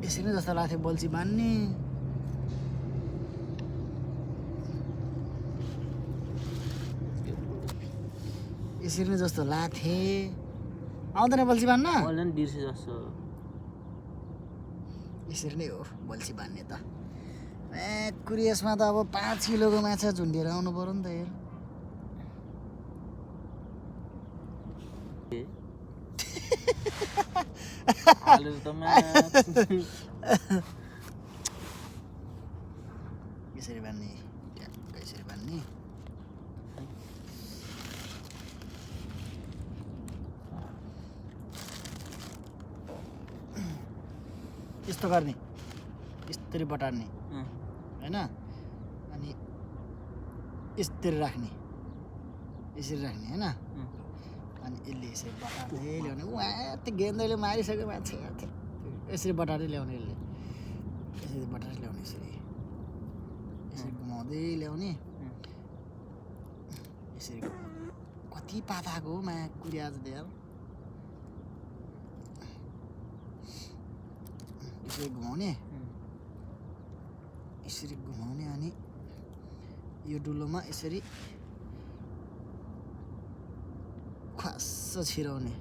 यसरी नै जस्तो लाग्थ्यो बल्छी बान्ने। यसरी नै जस्तो लाग्थे। आउँदैन बल्छी बान्न? अहिले नि बिर्से जस्तो। यसरी नै हो बल्छी बान्ने त। कुरियसमा त अब 5 किलोको माछा झुन्डेर आउनु पर्यो नि त यार। हालेर त यसरी बान्ने, ट्याक्क यसरी बान्ने। यस्तो गर्ने, यसरी बटार्ने हैन, अनि यसरी राख्ने, यसरी राख्ने हैन, अनि यसले यसरी बटार्दै ल्याउने। त्यो गेन्दाले मारिसक्यो मान्छे। यसरी बटार्दै ल्याउने, यसले यसरी बटार्दै ल्याउने, यसरी यसरी घुमाउँदै ल्याउने। यसरी कति पाताको हो माया कुरिया आज यार। यसरी घुमाउने, यसरी घुमाउने, अनि यो डुलोमा यसरी खस्स छिराउने,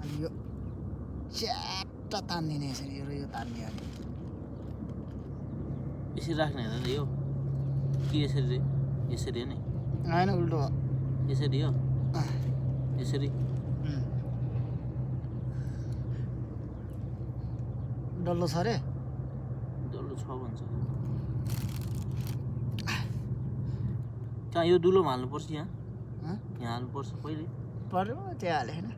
अनि यो च्याट्ट तान्दिने यसरी, यो र यो तान्ने। अनि यसरी राख्ने होइन यो कि यसरी? यसरी हो नि, होइन उल्टो हो। यसरी हो, यसरी डल्लो छ अरे। डल्लो छ भन्छ। कहाँ यो डुलोमा हाल्नुपर्छ? यहाँ यहाँ हाल्नुपर्छ पहिले। पर्यो त्यहाँ हाले होइन।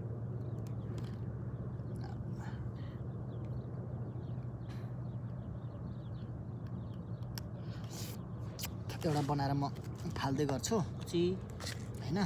एउटा बनाएर म फाल्दै गर्छु ची होइन।